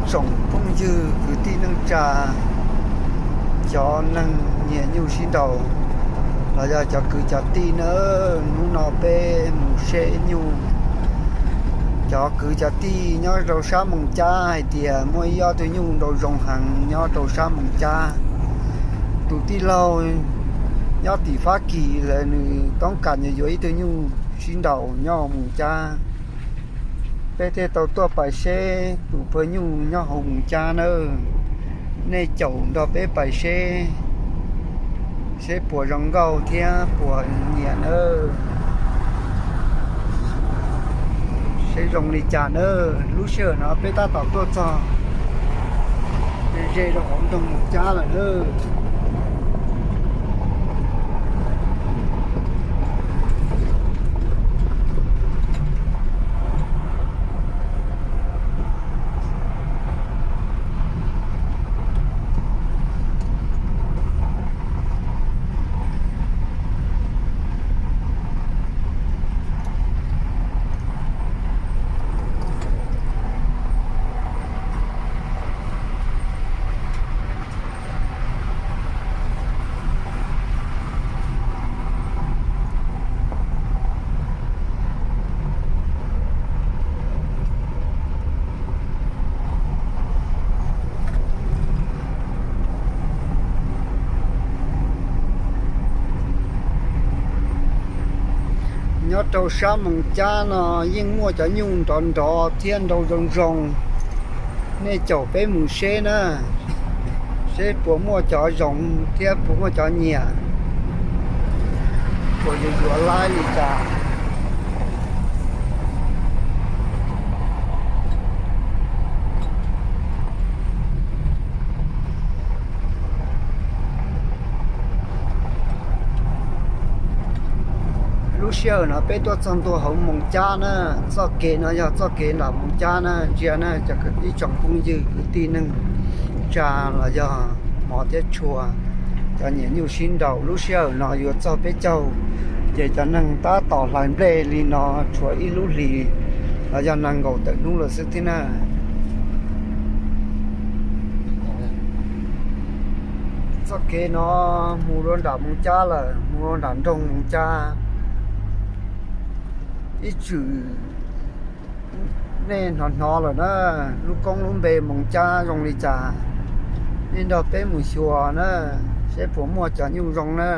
Tsoom phooj ywg kwv tij neej tsa, cov neeg nyiam nyuj sib nraus los yog cov kwv cov tij na, hnub no peb mus seb nyuj. Cov kwv cov tij nyob rau sab Moos Cab hais tias muaj ib ob tug nyuj nraus zoo heev nyob rau sab Moos Cab. Tus tij laug nyob tim Fab Kis lawm nws toob kas yuav ib tug nyuj sib nraus nyob Moos Cab. Peb thiaj tau tuaj pais seb tus pawg nyuj nyob hauv Moos Cab nawb. Nej caum nrog peb pais seb, seb puas zoo nkauj thiab puas nyiam nawb, seb zoo li cas nawb. Lub sij hawm no peb tab tom tuaj txog ze rau hauv nroog Moos Cab lawm nawb. Nyob rau sab Moos Cab no yeej muaj cov nyuj nrov nrov thiab nraus zoo zoo. Nej caum peb mus seb na, seb puas muaj cov zoo thiab puas muaj cov nyiam, puas yuav yuav laib li cas. Lub sij hawm no peb tuaj txog ntua hauv Moos Cab na. Txoj kev no yog txoj kev nram Moos Cab na, ntsia na cov kwv tij tsoom phooj ywg kwv tij neej tsa los yog hmov thiab tshua, cov nyiam nyuj sib nraus. Lub sij hawm no yuav txog peb caug, ces cov neeg tab tom hlais nplej li no tshuav ib lub hlis los yog nees nkaum tawm hnub lawm xwb thiab na. Txoj kev no mus rau nram Moos Cab lawm, mus rau nram nroog Moos Cab. Ib txwm nej hnov hnov lawm na, lub koob lub npe Moos Cab zoo li cas. Nej nrog peb mus xyuas na, seb puas muaj cov nyuj zoo na.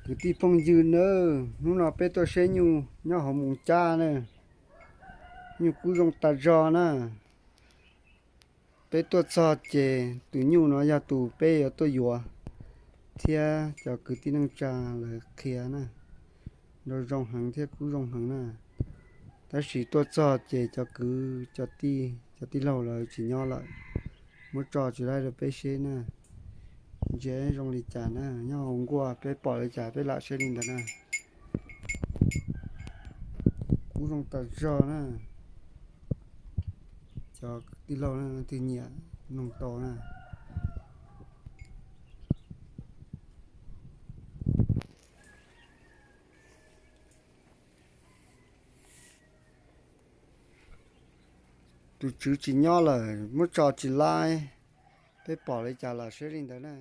Kwv tij phooj ywg nawb, hnub no peb tuaj saib nyuj nyob hauv Moos Cab na. Nyuj kub zoo tas zog na. Peb tuaj txog ces tus nyuj no yog tus peb yuav tuaj yuav thiab cov kwv tij neej tsa lawv qhia na. Nraus zoo heev thiab kub zoo heev na. Tab sis tuaj txog ces cov kwv cov tij, cov tij laug lawv tsis nyob lawm, muab tso tsis laib rau peb seb na. Ntsia zoo li cas na, nyob hauv nkuaj peb pom li cas peb lam saib li ntawd na. Kub zoo tas zog na. Cov tij laug leej twg nyiam noog tau na. Tus tswv tsis nyob lawm, muab tso tsis laib, peb pom li cas los saib li ntawd na.